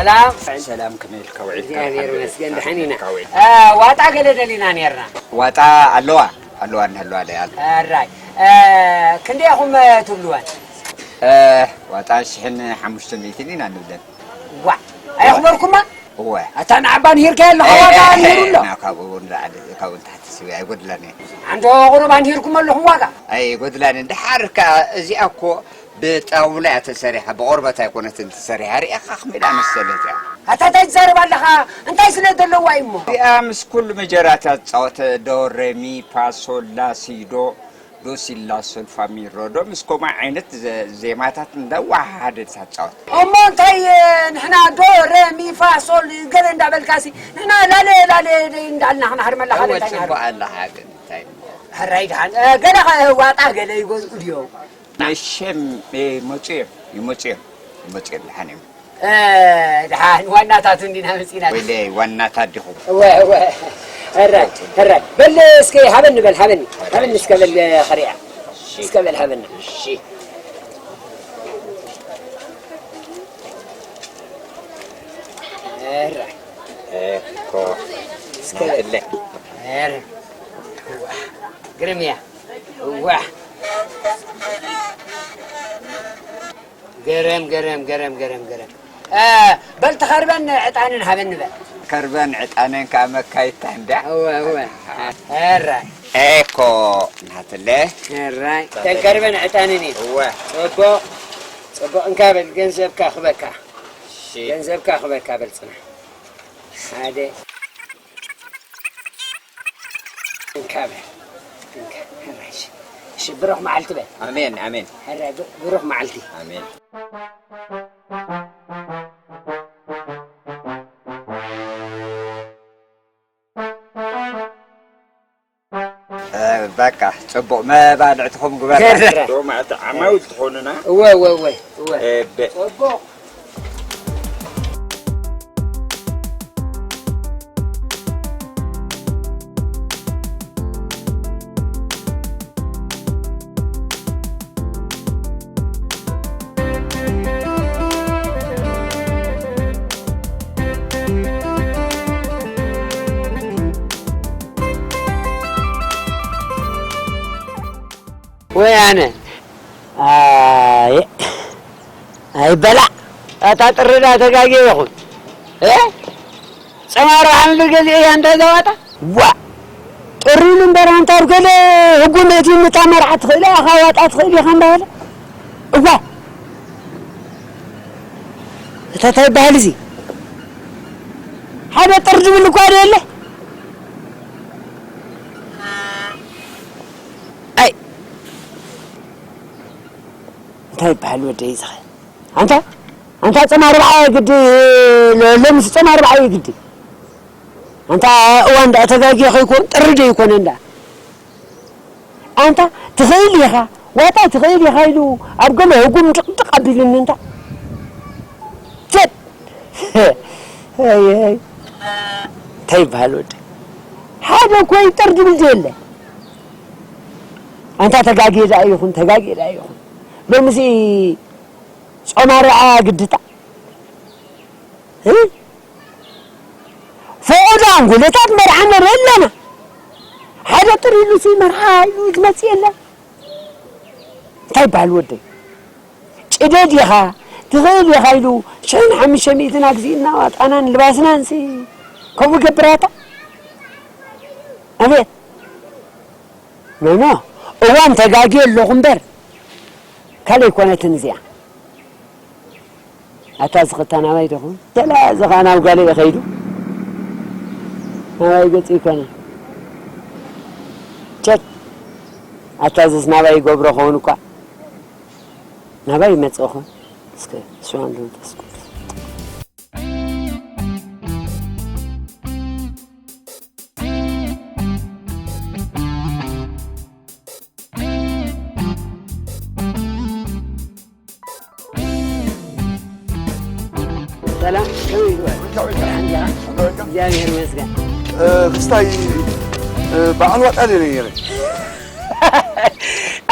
ሰላም። ሰላም፣ ከመይ ኢልካ ውዒልካ? እግዚኣብሔር ይመስገን፣ ደሓን ኢና። ከመይ ኢልካ ውዒልካ? እ፣ ዋጣ ገለ ደሊና ኔርና። ዋጣ ኣለዋ፣ ኣለዋ፣ እንሀለዋ፣ ኣለዋ። ኣራይ። እ፣ ክንደይ ኢኹም፣ እ፣ ትብልወን? እ፣ ዋጣ ሽሕን ሓሙሽተ ሚእትን ኢና ንብለን። ዋ፣ ኣየኽበርኩማ? እወ። ኣታ ንዓባ ንሂርካዮ ኣለኻ፣ እ፣ ዋጣ እ፣ ንሂሩ ኣሎ። ና፣ ካብኡ ንላዕሊ፣ ካብኡ ንታሕቲ ስቢ ኣይጎድላን እየ። ኣንዶ ቁሩብ ኣንሂርኩም ኣለኹም ዋጋ? ኣይጎድላን። እንድሓር ከኣ እዚኣ እኮ ብጣውላ እያ ተሰሪሓ፣ ብቆርበት ኣይኮነትን ተሰሪሓ። ርኢኻ ከመይ ኢላ መሰለት እያ። ኣታ እንታይ ትዛረብ ኣለኻ? እንታይ ስለ ዘለዋ እዩ እሞ? እዚኣ ምስ ኩሉ መጀራታ ዝጻወተ ዶ፣ ሬ፣ ሚ፣ ፋ፣ ሶል፣ ላ፣ ሲ፣ ዶ፣ ዶ፣ ሲ፣ ላ፣ ሶል፣ ፋ፣ ሚ፣ ሮ፣ ዶ፣ ምስ ከምኡ ዓይነት ዘ-፣ ዜማታት እንዳወሃሃደት እያ ትጻወት። እሞ እንታይ፣ ንሕና ዶ፣ ሬ፣ ሚ፣ ፋ፣ ሶል ገለ እንዳበልካሲ፣ ንሕና ላለ፣ ላለ እንዳልና ክነህርመላ ካልእ እንታይ ጽቡቕ ኣለኻ ግን፣ እንታይ እሞ? ሕራይ ደሓን፣ እ፣ ገለ ኸ ዋጣ ገለ ይገዝኡ ድዮም? መሸም፣ እ፣ ይመጹ እዮም፣ ይመጹ እዮም፣ ይመጹ እዮም፣ ደሓን እዮም። እ፣ ደሓን ዋናታቱ እንዲና መጺና። ወይለ ዋናታት ዲኹም? እወ፣ እወ። ሕራይ፣ ሕራይ። በል እስከ ሃበኒ በል፣ ሃበኒ። ሃበኒ እስከ በል፣ ኸሪያ። እሺ። እስከ በል ሃበኒ። እሺ። ሕራይ። እኮ እስከ በል። ናትለ። ሕራይ። እዋ። ግርምያ። እዋ። ገረም፣ ገረም፣ ገረም፣ ገረም፣ ገረም። እ፣ በል ተኸርበን ዕጣንን ሃበኒ በል። ከርበን ዕጣንን ከኣ መካይድታ እንድያ። እወ፣ እወ። ሕራይ። ኤኮ ናትለ። ሕራይ። ተን ከርበን ዕጣንን እዩ። እወ። ጽቡቕ፣ ጽቡቕ። እንካ በል ገንዘብካ ክበካ። እሺ። ገንዘብካ ክበካ በል ጽናሕ። ሓደ። እንካ በል። እንካ። ሕራይ፣ እሺ። እሺ፣ ብሩኽ መዓልቲ በል። ኣሜን፣ ኣሜን። ሕራይ፣ ብ-፣ ብሩኽ መዓልቲ። ኣሜን። እ፣ በቃ፣ ጽቡቕ መባልዕትኹም ግበሩ። ገረ። ዶማ፣ እቲ ዓማዊል ትኾኑና። እወ፣ እወ፣ እወ፣ እወ። እ፣ በ- ጽቡቕ። ወያነ። ኣየ-፣ ኣይበላዕ። ኣታ ጥሪ ዳ ተጋግየ ኢኹም። እ? ጸማሮ ሓምሊ ገዚኤ እያ እንታይ ዘዋጣ? ዋ! ጥሪ ኢሉ እምበር ኣንታ ኣብ ገለ ህጉ ምእቲ ምታ መርዓ ትኽእል ኢኻ፣ ዋጣ ትኽእል ኢኻ እንዳበለ። እዋ! እታ እንታይ ይበሃል እዚ? ሓደ ጥር ዝብል እኳ ዶ የለ? ኣይ! እንታይ ይበሃል ወደይ እዚ ኸ? ኣንታ፣ ኣንታ ጾም ኣርብዓ ግዲ፣ ሎ-፣ ሎምስ ጾም ኣርብዓ እዩ ግዲ። ኣንታ እዋን ደኣ ተጋጊኻ ይኮን፣ ጥሪ ዶ ይኮነ እንዳ? ኣንታ ትኽእል ኢኻ፣ ዋጣ ትኽእል ኢኻ ኢሉ ኣብ ገለ ህጉም ድቕድቕ ኣቢሉኒ እንታ። ቸት! ኣይ፣ ኣይ። እንታይ ይበሃል ወዲ? ሓደ እኮ ይጠር ድብል የለ። ኣንታ ተጋግየ ደኣ ይኹን፣ ተጋግየ ደኣ ይኹን። ሎምሲ ጾም ኣርብዓ ግድታ። እ? ፈቐዶ ኣንጎለታት መርዓ ንርኢ ኣለና። ሓደ ጥር ኢሉሲ መርዓ ኢሉ ዝመጽእ የለን። እንታይ ይበሃል ወደይ? ጭደድ ኢኻ፣ ትኽእል ኢኻ ኢሉ ሽሕን ሓሙሽተ ሚእትን ኣግዚእና ዋጣናን ልባስናንሲ ከምኡ ገብራታ። ኣቤት። ኖ፣ ኖ፣ እዋን ተጋግየ ኣለኹ እምበር፣ ካልእ ኣይኮነትን እዚኣ። ኣታ ዝኽታ ናባይ ደኹም? ተላ ዝኻ ናብ ጋለ ይኸይዱ። ናባይ ገጽ ይኮነ። ቸት። ኣታ ዝስ ናባይ ይገብሮ ኸውን እኳ። ናባይ ይመጽእ ኾን? እስከ ስዋን መንፈስ ቅዱስ። ሰላም፣ ከመይ ይግበር? ደሓን ዲኻ? እግዚኣብሔር ይመስገን። እ፣ ክስታይ፣ እ፣ በዓል ዋጣ ደለ ነይረ።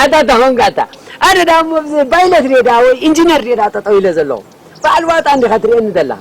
ኣታ ተኾንካ ኣታ። ኣነ ደኣ እሞ ብዚ ፓይለት ድየ ደኣ ወይ ኢንጂነር ድየ ደኣ ጠጠው ኢለ ዘለኹ? በዓል ዋጣ እንዲኻ ትርእየኒ ዘለኻ።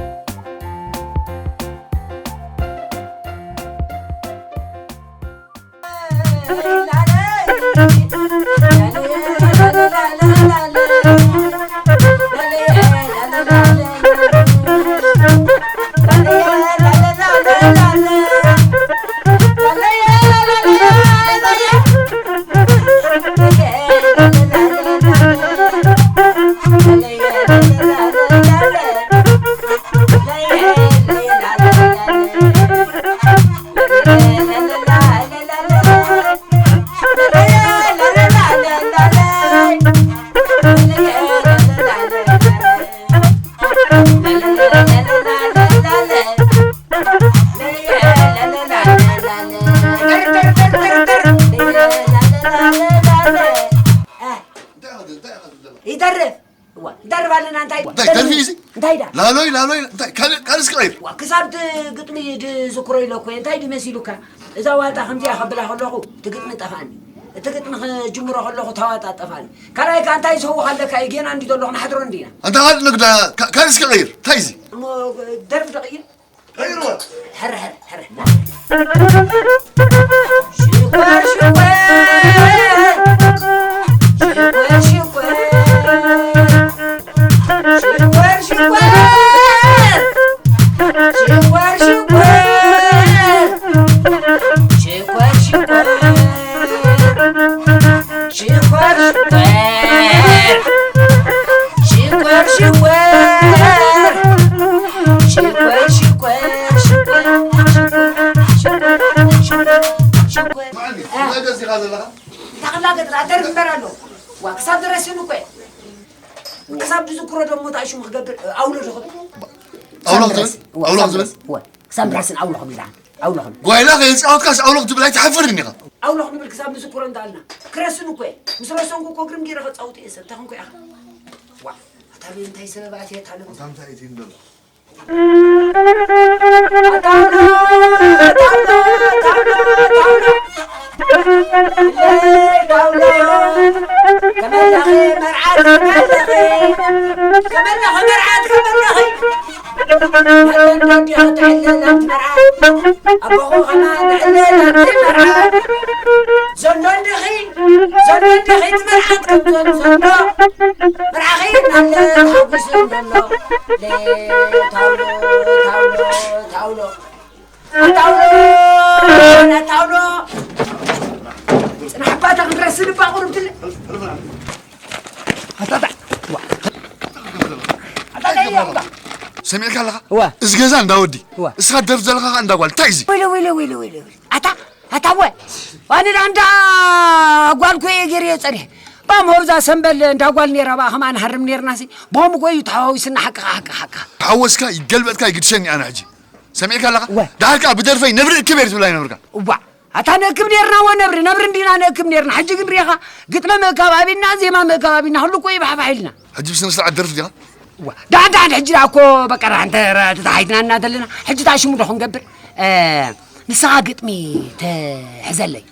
ይተርፍ። እዋ፣ ይተርፍ ኣለና፣ እንታይ እንታይ ደርፊ እዩ እዚ? እንታይ ዳ? ላሎይ፣ ላሎይ፣ እንታይ ካልእ፣ ካልእ እስኪ ቀይር። ዋ፣ ክሳብ እቲ ግጥሚ ድዝክሮ ኢለ እኮ እየ። እንታይ ድዩ መሲሉካ? እዛ ዋልታ ከምዚኣ ከብላ ከለኹ እቲ ግጥሚ ጠፋኒ። እቲ ግጥሚ ክጅምሮ ከለኹ እታ ዋልታ ጠፋኒ። ካልኣይ ከኣ እንታይ ዝህውኽ ኣለካ እዩ? ጌና እንዲ ዘለኹ ንሓድሮ እንዲና። ኣንታ ካልእ ንግዳ፣ ካ-፣ ካልእ እስኪ ቀይር። እንታይ እዚ? እሞ ደርፊ ዶ ቀይር? ቀይርዎ። ሕረ፣ ሕረ፣ ሕረ። ሽኮር፣ ሽኮር። ሽኮር፣ ሽኮር። ሽኮር፣ ሽኮር። ሽኮር፣ ሽኮር። ሽኮር፣ ሽኮር። ሽኮር፣ ሽኮር። ሽኮር፣ ሽኮር። ሽኮር፣ ሽኮር። ሽኮር፣ ሽኮር። ሽኮር፣ ሽኮር። ሽኮር። መዓልቲ፣ እ። ትላገጽ ኢኻ ዘለኻ? እንታይ ክላገጽ? ኣደርፍ እምበር ኣሎ። ዋ፣ ክሳብ ዝረስን እኮ እየ። ክሳብ ዝዝክሮ ደሞ እንታይ ሽሙ ክገብር? ኣውሎ ዶ ክብል? ኣውሎ ክሳብ ክብል? ዝረስን። ዋ፣ ኣውሎ ክሳብ ክብል? ዝረስን። ዋ፣ ክሳብ ዝረስን ኣውሎ ክብል ደኣ። ኣውሎ ክብል። ጓይላ ከየጻወትካስ ኣውሎ ክትብል ኣይትሓፍርን ኢኻ። ኣውሎ ክንብል ክሳብ ንዝክሮ እንዳልና። ክረስን እኮ እየ። ምስ ረሰንኩ እኮ ግርም ገይረ ከጻውት እየ ሰብ። እንታይ ኮንኩ ኢኻ? ዋ፣ ኣታ እንታይ ሰበብ ኣትየ እታ ነብሪ? ኣታ እንታይ እቲ እንደሎ? ዘሎ እንዲኺ፣ ዘሎ እንዲኺ እቲ መርዓት ከም ዘሎ ዘሎ። መርዓኺ እናለ ተሓጒሱ ዘሎ። ለ ታውሎ፣ ታውሎ፣ ታውሎ። ኣታውሎ፣ ኣታውሎ። ጽናሕ ኣባታ ክንረስን እባ ቁሩብ ትል-፣ ኣታታ። ኣታታ፣ እያ እባ። ሰሚዕካ ኣለኻ? እዋ። እዚ ገዛ እንዳ ወዲ። እዋ። እስኻ ደርፍ ዘለኻ ኸኣ እንዳ ጓል። እንታይ እዚ? ወይለ፣ ወይለ፣ ወይለ፣ ወይለ፣ ወይለ። ኣታ ኣታ ወ፣ ኣነ ደኣ እንዳ ጓል ኮ እየ ገይረዮ ጸኒሐ። ባም ሆብዛ ሰምበል እንዳ ጓል ነይራ፣ ብኣ ከማን ሃርም ነይርናሲ። ቦም ኮ እዩ ተሓዋዊስና፣ ሓቅኻ፣ ሓቅኻ፣ ሓቅኻ። ተሓወስካ ይገልበጥካ ይግድሸኒ ኣነ ሕጂ። ሰሚዕካ ኣለኻ? ወ። ደሓር ከኣ ብደርፈይ ነብሪ እክብ እየ ትብላ ኣይነብርካ። እዋ፣ ኣታ ንእክብ ነይርና ወ ነብሪ፣ ነብሪ እንዲና ንእክብ ነይርና። ሕጂ ግን ርኢኻ፣ ግጥሚ ምእካብ ኣቢና፣ ዜማ ምእካብ ኣቢና፣ ኩሉ እኮ እዩ ባሕባሕ ኢልና። ሕጂ ብስነ ስርዓት ደርፍ ዲኻ? ዋ፣ ዳን ዳን፣ ሕጂ ደኣ እኮ በቃ ደሓን ተረ-፣ ተታሓሒዝና እና ዘለና። ሕጂ እታ ሽሙ ዶ ክንገብር? እ፣ ንስኻ ግጥሚ ተሕዘለይ።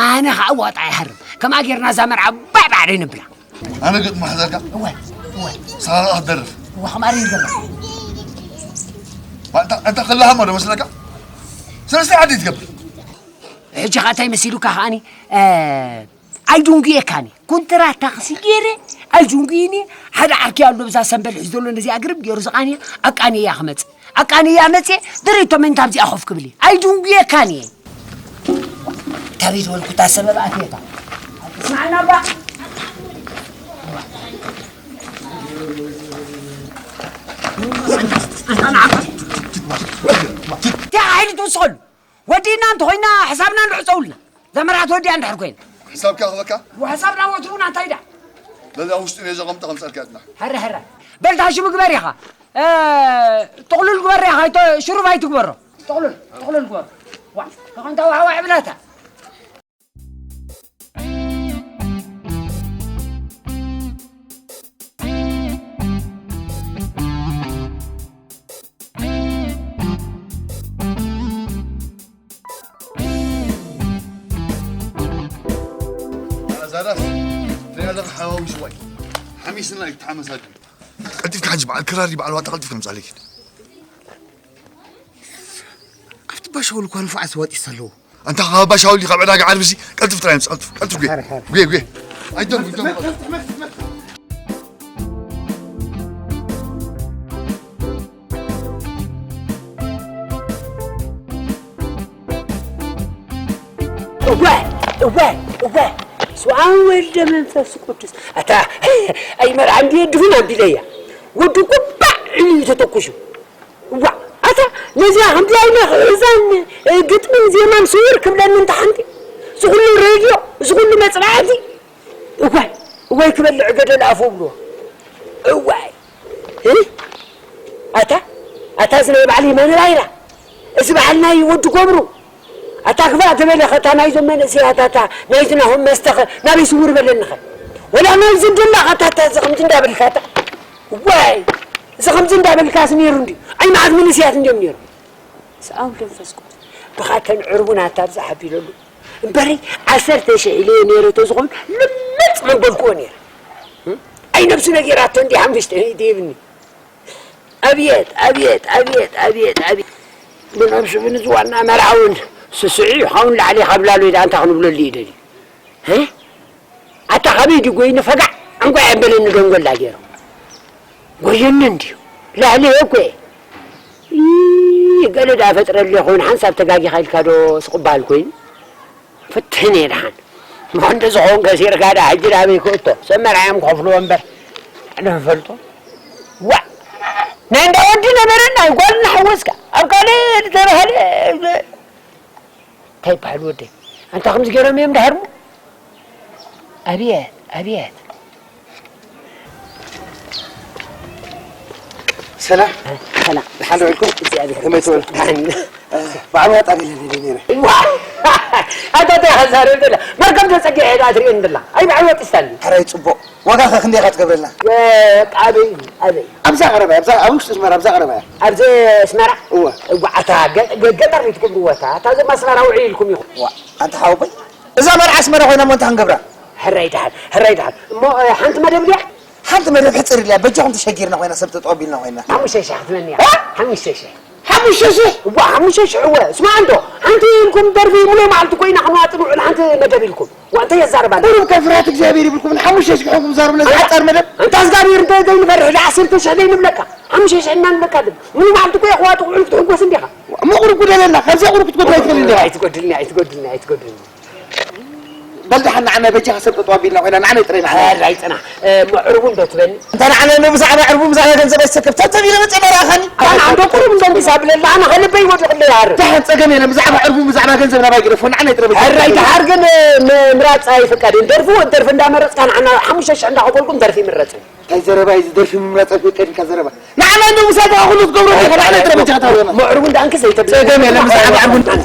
ኣነ ኸዓ ዋጣ ይሃርም። ከምኣ ጌርና እዛ መርዓ ባዕባዕ ዶ ይነብላ? ኣነ ግጥሚ ሕዘልካ? እወ፣ እወ። ንስኻ ኸዓ ክትደርፍ? እወ፣ ከምኣ ዶ ይገብር? ዋ፣ እንታ፣ እንታ ከላሃሞ ዶ መስለካ? ሰለስተ ዓዲ ትገብር። ሕጂ ኸዓ እንታይ መሲሉካ ኸዓኒ? እ፣ ኣይድንጉየካን እየ። ኩንትራት ታክሲ ገይረ ኣይድንጉይን እየ። ሓደ ዓርኪ ኣሎ ብዛ ሰንበል ሒዙ ዘሎ ነዚኣ ግርም ገይሩ ዝቃንያ፣ ኣቃንያ ክመጽእ። ኣቃንያ መጽየ፣ ድሪቶ ምእንቲ ኣብዚኣ ኮፍ ክብል እየ። ኣይድንጉየካን እየ። ታበይ ዝበልኩ እታ ሰበብ ኣትየታ። ስምዓና እባ። እንታይ ሓይሊ ትውስኸሉ? ወዲእና እንተኾይና ሕሳብና ንዕጸውልና። ዘመራት ወዲኣ እንድሕር ኮይና። ሕሳብካ ክበካ? ወሕሳብና ወትሩና እንታይ ዳ? በዛ ውሽጢ ነይ ዘቐምጠ ከምጸልካ እትና። ሕረ፣ ሕረ። በል፣ ታሽሙ ግበር ኢኻ። እ፣ ጥቕሉል ግበር ኢኻ። ኣይተ-፣ ሽሩብ ኣይትግበሮ። ጥቕሉል፣ ጥቕሉል ግበሮ። ዋ፣ ተኾንታ ዋዕዋዕ ብላታ። ዛዳስ ትሪኣ ኣለኻ ሓዋዊስ ዋይ ሓሚስና እዩ ተሓመሳቂ። ቀልጢፍካ ሕጂ በዓል ክራር በዓል ዋጣ ቀልጢፍካ ምጻለይ ኪድ። ኣብቲ ባሻውል እኳ ንፉዓት ዋጢስ ኣለዉ። ኣንታ ካብ ባሻውል ካብ ዕዳጋ ዓርብሲ ቀልጥፍ ጥራይ ምጽ ቀልጥፍ ቀልጥፍ ጉየ። ጉየ ጉየ። ኣይተርፍ ይተርፍ። እወ፣ እወ፣ እወ። ስብኣን ወልደ መንፈስ ቅዱስ። ኣታ፣ ኣይ መርዓ እንድየ ድኹን ኣቢለያ። ወዲ እኮ ባዕ ኢሉ እዩ ተተኩሱ። እዋ፣ ኣታ፣ ነዚኣ ከምዚኣ ኢለ ክእዛን፣ እ፣ ግጥምን ዜማን ስውር ክብለኒ እንተ ሓንቲ፣ እዚ ኩሉ ሬድዮ፣ እዚ ኩሉ መጽናዕቲ፣ እዋይ፣ እዋይ ክበልዕ ገደል ኣፉ ብሎ። እዋይ። እ? ኣታ፣ ኣታ፣ እዚ ናይ ባዕለይ መነባይራ፣ እዚ በዓል ናይ ወዲ ገብሩ። ኣታ፣ ክፋእ ተበለ ኸ፣ እታ ናይዞም መንእሰያት፣ ኣታ፣ ናይዚ ናሆም መስተኸ ናበይ ስውር በለኒ ኸ? ወላ ናይዚ ድማ ኸታታ እዚ ኸምዚ እንዳበልካ እታ፣ ዋይ፣ እዚ ኸምዚ እንዳበልካስ ነይሩ እንድዩ። ኣይ መዓት መንእሰያት እንድዮም ነይሮም። ሰኣው መንፈስ ቅዱስ። ብኻተን ዕርቡን ኣታ ብዛሕ ኣቢለሉ። እምበረይ ዓሰርተ ሽሕ ኢለዮ ነይረ ተዝኾን ልምጽ ምበልክዎ ነይረ። ኣይ ነብሱ ነጊራቶ እንዲ ሓሙሽተ ሚእቲ ይብኒ። ኣብየት፣ ኣብየት፣ ኣብየት፣ ኣብየት፣ ኣብየት። ብነብሱ ብንዝዋና መርዓውን ስስዑ ይኸውን ላዕሊ ካብ ላሉ ኢዳ እንታይ ክንብለሉ ይደልዩ? እ? ኣታ ካበይ ድዩ ጎይኑ ፈጋዕ ዕንቋይ ኣበለኒ ደንጎላ ገይሩ። ጎየኒ እንድዩ። ላዕሊ እኮ እየ። ይ-፣ ገለ ዳ ፈጥረሉ ይኸውን ሓንሳብ ተጋጊኻ ኢልካ ዶ ስቕባል ኮይኑ? ፍትህን እየ ደሓን። እሞ እንተ ዝኾን ከሲርካ ደኣ ሕጂ ናበይ ክእቶ? ሰብ መርዓ እዮም ክኸፍልዎ እምበር። ኣነ ንፈልጦ። ዋእ! ናይ እንዳ ወዲ ነበረ ናይ ጓል እናሓወስካ ኣብ ካልእ ዝተባህለ እንታይ ይበሃል ወደይ? ኣንታ ከምዚ ገይሮም እዮም ድሃርሙ? ኣብየት፣ ኣብየት። ሰላም። ሰላም። ደሓን ዶ ውዒልኩም? እግዚኣብሔር ከመይ ትበሉ? ይመስገን። ደሓን ኢና። እ፣ በዓል ዋጣ ቢለኒ ድዩ ነይረ? ዋ! ኣታ እንታይ ኢኻ ትዛረብ ዘላ? መርከብ ተጸጊዐ ኢኻ ትርእየኒ ዘላ? ኣይ፣ በዓል ዋጢ ስታሊ። ሕራይ ጽቡቕ። ዋጋ ኸ ክንደይ ኢኻ ትገብረልና? እ፣ ኣበይ፣ ኣበይ? ኣብዛ ቀረባ፣ ኣብዛ፣ ኣብ ውሽጢ ኣስመራ፣ ኣብዛ ቀረባ እያ። ኣብዚ ኣስመራ? እወ። እዋ፣ ኣታ ገ-፣ ገ-፣ ገጠር እዩ ትገብርዎ፣ ኣታ፣ ኣታ ዘም ኣስመራ ውዒ ኢልኩም ኢኹም። ዋ፣ ኣንታ ሓወቦይ፣ እዛ መርዓ ኣስመራ ኮይና እሞ እንታይ ክንገብራ? ሕራይ ደሓን፣ ሕራይ ደሓን። እሞ፣ እ፣ ሓንቲ መደብ ድያ? ሓንቲ መደብ ሕጽር ኢላ፣ በጃኹም ተሸጊርና ኮይና፣ ሰብ ጠጠው ኣቢልና ኮይና። ሓሙሽተ ሽሕ ክትበኒ እያ። እ? ሓሙሽተ ሽሕ። ሓሙሽተ ሽሕ? እዋ፣ ሓሙሽተ ሽሕ እወ። ስማዕ እንዶ፣ ሓንቲ ኢልኩም ደርፊ ሙሉእ መዓልቲ ኮይና ክንዋጽእ ንውዕል ሓንቲ መደብ ኢልኩም። ዋ፣ እንታይ የዛርባ? ቁሩብ ከ ፍርሃት እግዚኣብሔር ይብልኩም፣ ሓሙሽተ ሽሕ ኮይንኩም ዛርቡ ነዚ ሓጻር መደብ። እንታ እግዚኣብሔር እንተ ዘይንፈርሕ፣ ዳ ዓሰርተ ሽሕ ዘይንብለካ። ሓሙሽተ ሽሕ እና ንብለካ ድም። ሙሉእ መዓልቲ እኮ እየ ክዋጥእ ውዕል ክትሕጎስ እንዲኻ። እሞ ቁሩብ ጉደለና፣ ካብዚኣ ቁሩብ ክትጎድል ኣይትኽእልን ዲኻ? ኣይትጎድልኒ፣ ኣይትጎድልኒ፣ ኣይትጎድልኒ። በል ደሓን ንዓና በጃኻ ሰብ ጠጠው ኣቢልና ኮይና ንዓና ጥራይ ንዓና። ሕራይ ጽናሕ። እ፣ እሞ ዕርቡ እንዶ ትበኒ? እንታ ንዓና እንዶ ብዛዕባ ዕርቡ ብዛዕባ ገንዘብ ኣይትሰከፍ። ተብተብ ኢለ መጸ መርኣኻኒ። ኣነ ኣንዶ ቁሩብ እንዶ ምሳ ብለላ ኣነ ከልበይ ወዲቕለይ ይሃርም። ደሓን ጸገም የለን። ብዛዕባ ዕርቡ ብዛዕባ ገንዘብ ናባይ ግደፎ። ንዓና ጥራይ በጃኻ። ሕራይ ደሓር ግን፣ እ፣ ም-፣ ምራጽ ኣይፍቀድን። ደርፊ ወ-፣ ደርፊ እንዳመረጽካ ንዓና ሓሙሽተ ሽሕ እንዳኸፈልኩ ደርፊ ይምረጽ። እንታይ ዘረባ እዩ እዚ ደርፊ ምምራጽ ኣይፍቀድን ካብ ዘረባ? ንዓና እንዶ ምሳኻ ኩሉ ትገብሮ ዲኻ? ንዓና ጥራይ በጃኻ ታውረና። ምዕርቡ እንዳንክ ዘይተብለ። ጸገም የለን፣ ብዛዕባ ዕርቡ እንዳ-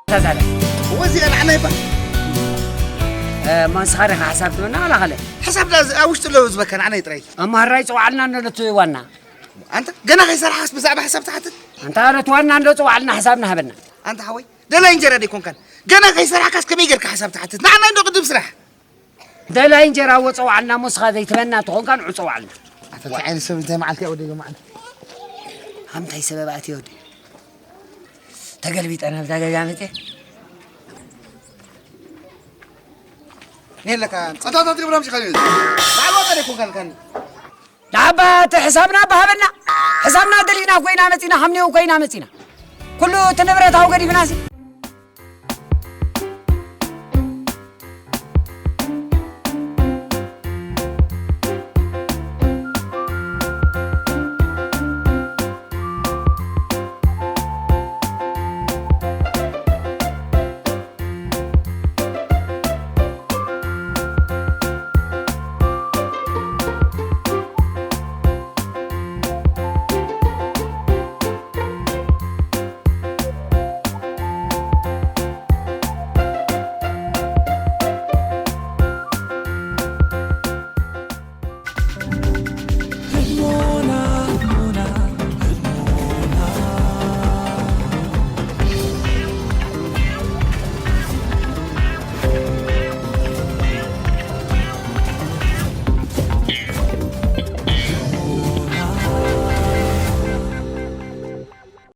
ተዛለ። እወ፣ እዚኣ ንዓና ይባ። እ፣ እሞ ንስኻ ዲኻ ሓሳብ ትበና ዋላ ካልእ? ሓሳብ ዳ ኣብ ውሽጢ ኣለዉ ዝበካ ንዓና እዩ ጥራይ። እሞ ሕራይ ጽውዓልና እንዶ ነቲ ዋና። ኣንታ ገና ከይሰርሓስ ብዛዕባ ሓሳብ ትሓትት? ኣንታ ነቲ ዋና እንዶ ጽውዓልና ሓሳብና ሃበና። ኣንታ ሓወይ፣ ደላይ እንጀራ ደይኮንካን? ገና ከይሰርሕካስ ከመይ ጌርካ ሓሳብ ትሓትት? ንዓና እንዶ ቅድም ስራሕ። ደላይ እንጀራ እወ ጸውዓልና እሞ፣ ንስኻ ዘይትበና ተኾንካ ንዑ ጸውዓልና። ኣታ እንታይ ዓይነት ሰብ፣ እንታይ መዓልቲ እያ ወደይ መዓልቲ? ሃምታይ ሰበብ ኣትየ ወደይ? ተገልቢጠ ናብዛ ገዛ መጽየ። ኔለካ ጸታታት ገብራ ምሽ ኻኒ። ባዕሉ ወጣ ደይ ኮንካን ካኒ። ንዓባ እቲ ሕሳብና ኣባ ሃበና። ሕሳብና ደሊና ኮይና መጺና፣ ሃምኔው ኮይና መጺና። ኩሉ እቲ ንብረት ኣው ገዲፍናሲ፣